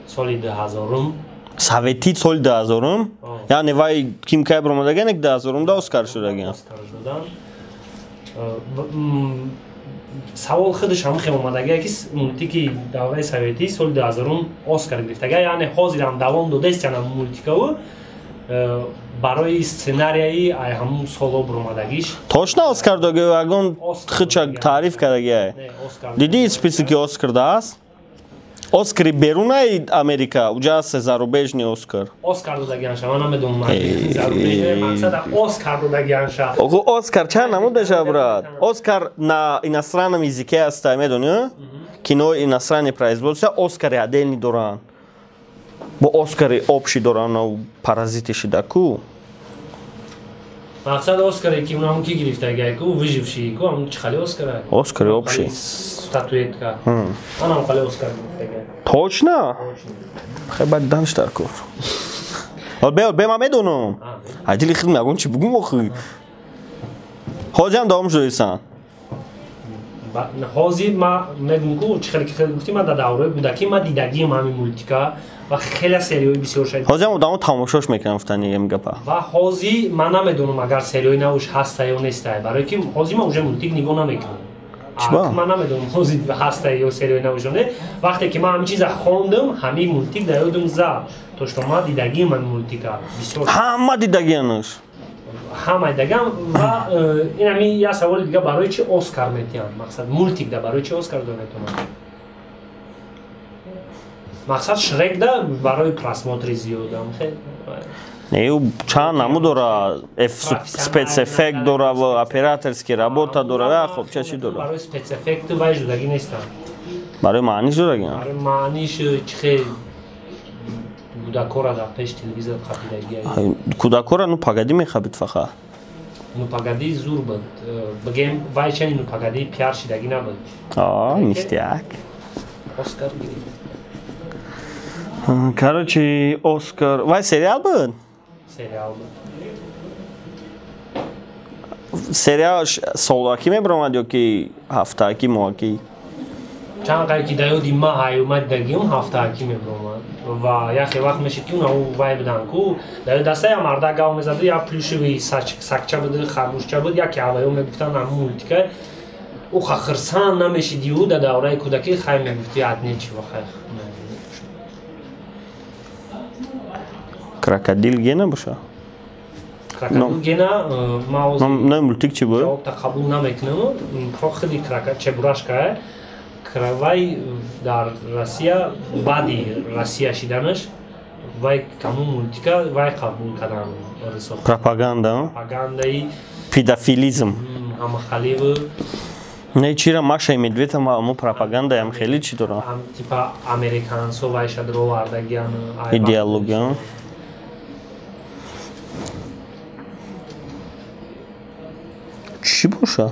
соли 2000. Советӣ соли 2000? Яъне вай ким кай баромадаген, як 2000 да Оскар шудаген. Оскар шудан. Савол худаш ҳам хел омадагия ки мултики давраи советӣ соли 2000 Оскар гирифтага, яъне ҳозирам давом додаст яна мултикаву барои сценарияи ай ҳамун соло буромадагиш. Точно Оскар дога ягон хича таъриф кардагия? Дидӣ списоки Оскар да аст? Оскари берунаи Америка, уҷа аст зарубежный Оскар. Оскар додагианша, ман намедонам зарубежный, мақсад Оскар додагианша. Оху Оскар чанд намуд мешавад, брат? Оскар на иностранном языке аст, медонӣ? Кино иностранный производство, Оскари отдельный доранд. Бо Оскари общий доранд, паразити шида ку. Мақсад Оскаре ки унам ки гирифтагиай ку, выживший ку, ам чӣ хали Оскара? Оскари общий. Статуэтка. Анам хали Оскар гирифтагиай. Точно? Хай бад данш дар кор. Бе, бе ман медонам. Ай дили хид ягон чи бугум охи. Ҳозирам давом шудаисан. Ҳозир ма мегум ку чӣ хеле ки хеле гуфтӣ, ман дар давраи кӯдакӣ ма дидагиам ҳамин мултика ва хеле сериёи бисёр шад. Ҳозирам одамо тамошош мекунам гуфтани ин гапа. Ва ҳозир ман намедонам агар сериёи навш ҳаста ё неста, барои ки ҳозир ман уже мултик нигоҳ намекунам. Чиба? Ман намедонам ҳозир ҳаста ё сериёи навш ё не. Вақте ки ман ҳамин чиза хондам, ҳамин мултик дар ёдам зад. То что ман дидагиам ҳамин мултика бисёр. Ҳама дидагианаш. Ҳамаи дагам ва инами як саволи дига, барои чи Оскар метиҳанд? Мақсад мультик да барои чи Оскар дода метавонанд? Мақсад Шрек да барои просмотри зиёдам. Не, ӯ чанд намуд дора, спецэффект дора ва операторский работа дора, хоб ча чи дора? Барои спецэффект вай жудагӣ нестанд. Барои маъниш дорагӣ? Барои маъниш чихе кӯдакора дар пеши телевизор қапидагӣ. Кӯдакора ну погоди мехабид фақат. Ну погоди зур буд. Бигем вай чани ну погоди пиар шидагӣ набуд. А, ништяк. Оскар гирифт. Короче, Оскар. Вай сериал буд? Сериал буд. Сериал солакӣ мебаромад ё ки ҳафтаакӣ, моҳакӣ? Чанд қайд ки дар ёди ма ҳайомад дагим ҳафтаакӣ мебаромад. Ва яхе вақт мешид ки уна вай будан ку дар ёд даста я марда гав мезаду, я плюшевый сакча буд, харгӯшча буд, яке аваё мегуфтанд ҳамун мультика. Ӯ хирсан намешиди ӯ дар давраи кӯдакӣ хай мегуфти от нечего хай. Крокодил Гена боша? Крокодил Гена ма не мультик чи буд? Ҷавобта қабул намекунам. Худи Чебурашка вай дар Россия баъди Россия шиданаш вай камун мультика вай қабул кардан. Пропаганда? Пропагандаи педофилизм. Ҳамахаливу Не, чира Маша и Медведь ҳам пропагандаям хеле чи дора? Типа американсо вай шадро овардагиан идеология. Чӣ боша?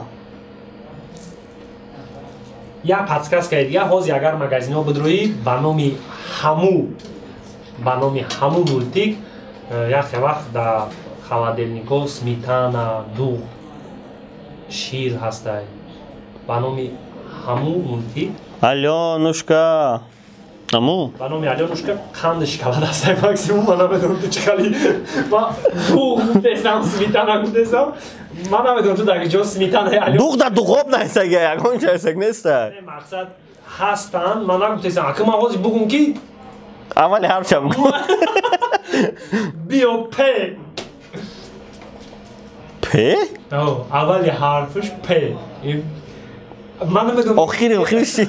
Як подсказкаи дига, ҳозир агар магазинҳо бидроӣ ба номи ҳаму мультик яхе вақт дар холодильникҳо сметана, дуғ, шир ҳастай. Ба номи ҳаму мультик. Алёнушка. Аму? Ба номи Алёнушка қанди шоколад ҳастай максимум, ман намедонам ту чӣ хали. Ма дуғ гуфтесам, сметана гуфтесам. Ман намедонам ту дар ҷо сметанаи Алёнушка. Дуғ дар дуғоб наистаг, ягон чиз неста. Мақсад ҳастанд, ман нагуфтесам. Ака ман ҳозир бугум ки аввали ҳарфша бугум. Биё П. П? Аввали ҳарфш П. Ман намедонам. Охири охириш чи?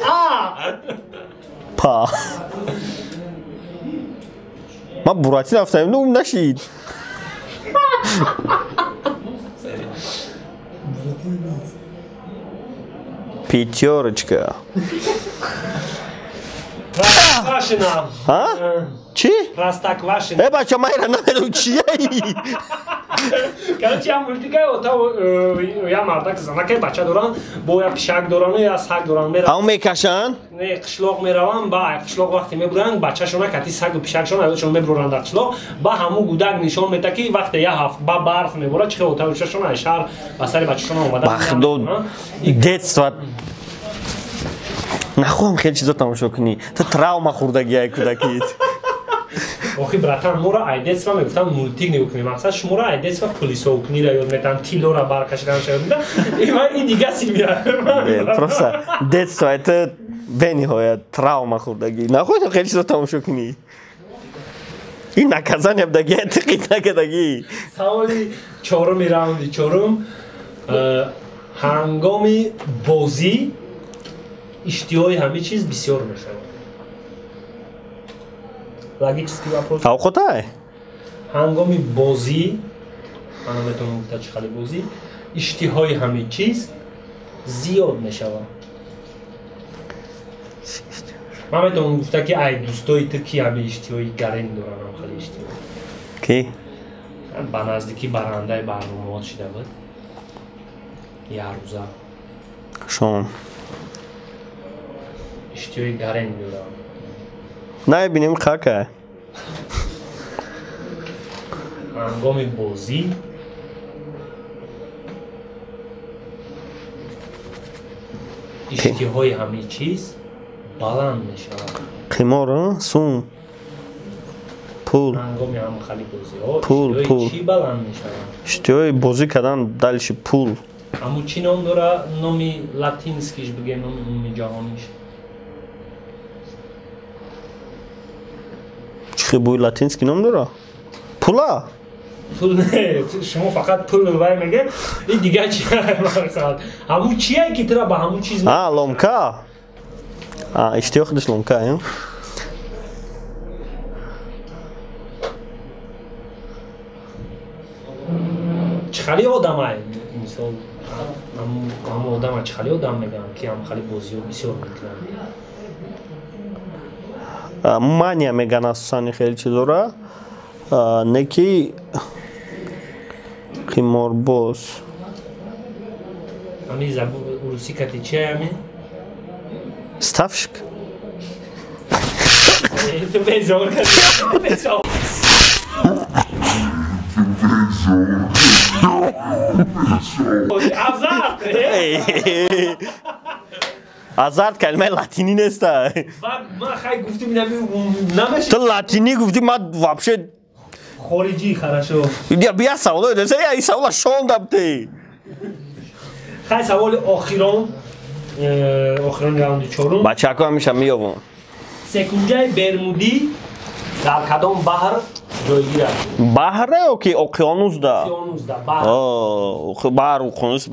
А! Па. Ман Буратино рафтам, ну нашид. Пятёрочка. Простоквашино. А? Чӣ? Простоквашино. Э, бача, ман инро намедонам чие. Короче, я мультика, я мардак занакай бача доранд, бо я пишак доранд, я саг доранд. Ҳамон мекашанд? Не, қишлоқ мераванд, ба қишлоқ вақте мебуранд, бачашона кати сагу пишакшон аёшон мебуранд дар қишлоқ, ба ҳамун гудак нишон мета ки вақте я ҳафт ба барф меборад, чӣ хел отавшашон аз шаҳр ба сари бачашон омада. Ба худо, детство нахоҳам хеле чизо тамошо кунӣ. Ту травма хӯрдагӣ ай кӯдакит. Охи братан, моро ай детства мегуфтанд мультик нигоҳ кунем. Мақсад шуморо ай детства пулисовкунира ёд метаҳанд, тиллора баркашиданша ёд метаҳанд. Ин дига семья. Просто детство это бениҳоят травма хӯрдагӣ. Нахоҳам хеле чизо тамошо кунӣ. Ин наказание будагӣ, тиқит накардагӣ. Саволи чоруми раунди чорум. Ҳангоми бозӣ иштиҳои ҳамин чиз бисёр мешавад. Логический вопрос. Авқотай? Ҳангоми бозӣ, ман наметавонам гуфта чӣ хали бозӣ, иштиҳои ҳамин чиз зиёд мешавад. Ман метавонам гуфта ки ай дӯстои ту ки ҳамин иштиҳои гарен доранд, ҳам хали иштиҳо. Ки? Ба наздикӣ барандаи барномаҳо шида буд. Як рӯза. Шом. Иштиҳои гарен дорам. Наебинем кака. Ҳангоми бозӣ иштиҳои ҳамин чиз баланд мешавад. Қимор, сум, пул. Ҳангоми ҳамхали бозиҳо пул, пул. Чӣ баланд мешавад? Иштиҳои бозӣ кардан дальше пул. Аммо чӣ ном дора? Номи латинскиш бигем, номи умуми ҷаҳониш. Чӣ бӯи латинский ном дора? Пула? Пул не, шумо фақат пул вай меге, и дигар чи мақсад? Ҳамун чие ки тура ба ҳамун чиз Ломка. Иштиёқ дошт ломка, э? Чӣ хали одамай? Мисол, ҳамун одама чӣ хали одам мегӯям, ки ҳам хали бозиҳо бисёр мекунанд? Мания меган асосан хеле чизора, не ки қиморбоз. Ҳамин русӣ кати чия ҳамин? Ставщик. Ту безор кардӣ, безор. Азарт! Азарт калимаи латинӣ неста. Ман хай гуфтим, намеши. Ту латинӣ гуфтӣ, ман вообще хориҷӣ, хорошо. Я саволо даса, я савола шонда бте. Хай саволи охирон, охирон раунди чорум. Бачако ҳамеша меёбам. Секунҷаи Бермудӣ дар кадом баҳр ҷойгир аст? Баҳре ё ки океанусда? Океанусда, баҳр. Баҳр, океанус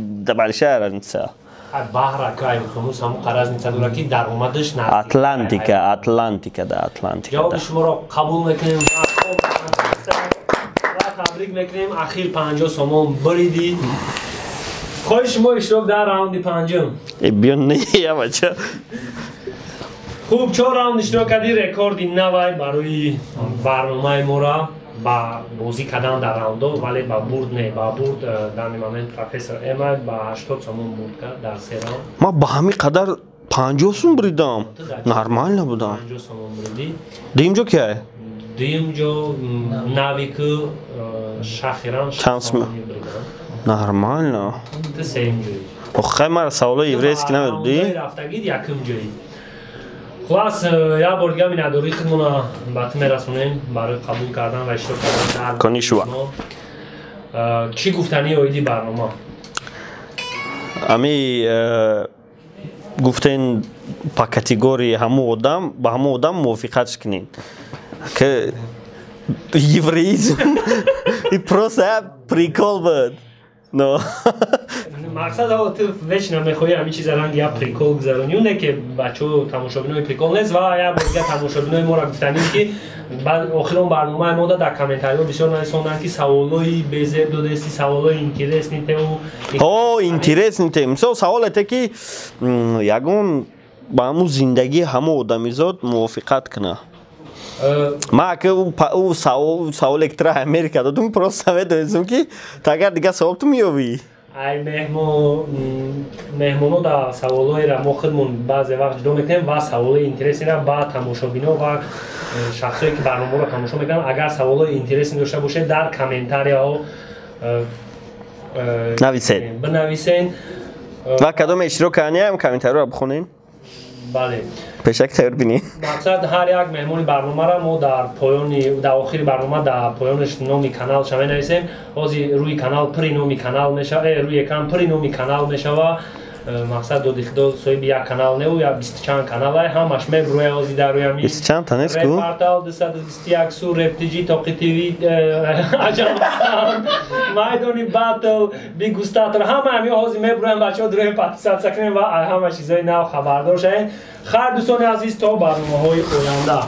большая разница. Баҳр акай океанус ҳамон разница дорад, ки даромадаш наздик. Атлантика, Атлантика да, Атлантика. Ҷавоби шуморо қабул мекунем ва табрик мекунем. Ахир 50 сомон буридӣ. Хоҳиши шумо иштирок дар раунди панҷум. Биё не, я бача. Хуб, чор раунд иштирок кардӣ, рекорди навай барои барномаи мора ба бозӣ кардан дар раундо, вале ба бурд не, ба бурд данный момент профессор Эмай ба 80 сомон бурд кард дар се раунд. Ман ба ҳамин қадар 50 сум буридам. Нормально будам. 50 сомон буридӣ. Дуюм ҷо кияй? Дуюм ҷо Навику Шахиран Чанд сум? Нормально. Ту сеюм ҷои. Охай мара саволои еврейски намедодӣ? Рафтагид якум ҷои. Хулас, як бор дига миннатдории худмона ба ту мерасонем барои қабул кардан ва иштирок кардан дар Конишва. Чӣ гуфтанӣ оиди барнома? Ами гуфтен по категории ҳамун одам, ба ҳамун одам мувофиқатш кунед. Ки евреизм и просто прикол буд. Но мақсад ту вечно мехоҳӣ ҳамин чиза ранги як прикол гузаронӣ, не ки бачаҳо тамошобинои прикол нест. Ва як бор дига тамошобинои моро гуфтанем, ки охирон барномаи мо дар комментариҳо бисёр нависонданд, ки саволҳои безеб додести, саволҳои интересный теу. О, интересный те. Мисол саволе те, ки ягон ба ҳамун зиндагии ҳамун одамизод мувофиқат куна. Ма ака ӯ саволе ки тура Америка додум, просто медонистам, ки ту агар дигар савол ту меёбӣ. Ай меҳмоно да саволҳоеро мо худмон баъзе вақт ҷудо мекунем ва саволҳои интересиро ба тамошобино ва шахсое ки барномаро тамошо мекунанд, агар саволҳои интересӣ дошта бошед, дар комментарияҳо нависед, бинависен. Ва кадоме иштирок карданиам, комментариҳоро бихонем. Бале. Пешак тайёр бинӣ. Мақсад ҳар як меҳмони барномаро мо дар поёни, дар охири барнома дар поёнаш номи каналша менависем. Ҳозир рӯи канал пури номи канал мешава, рӯи экран пури номи канал мешава. Мақсад доди худо соҳиби як канал неу, я бисту чанд каналай, ҳамаш мебурӯя ҳозир дар рӯи ҳамин. Бисту чанд та нест ку? Портал 221 су, Реп ТЖ, Тоқи ТВ, Аҷамстан, Майдони Батл, Бигустатор, ҳама ҳамин ҳозир мебурӯянд. Бачаҳо дурои подписаться кунем ва ҳама чизҳои нав хабардор шавед. Хайр, дӯстони азиз, то барномаҳои оянда.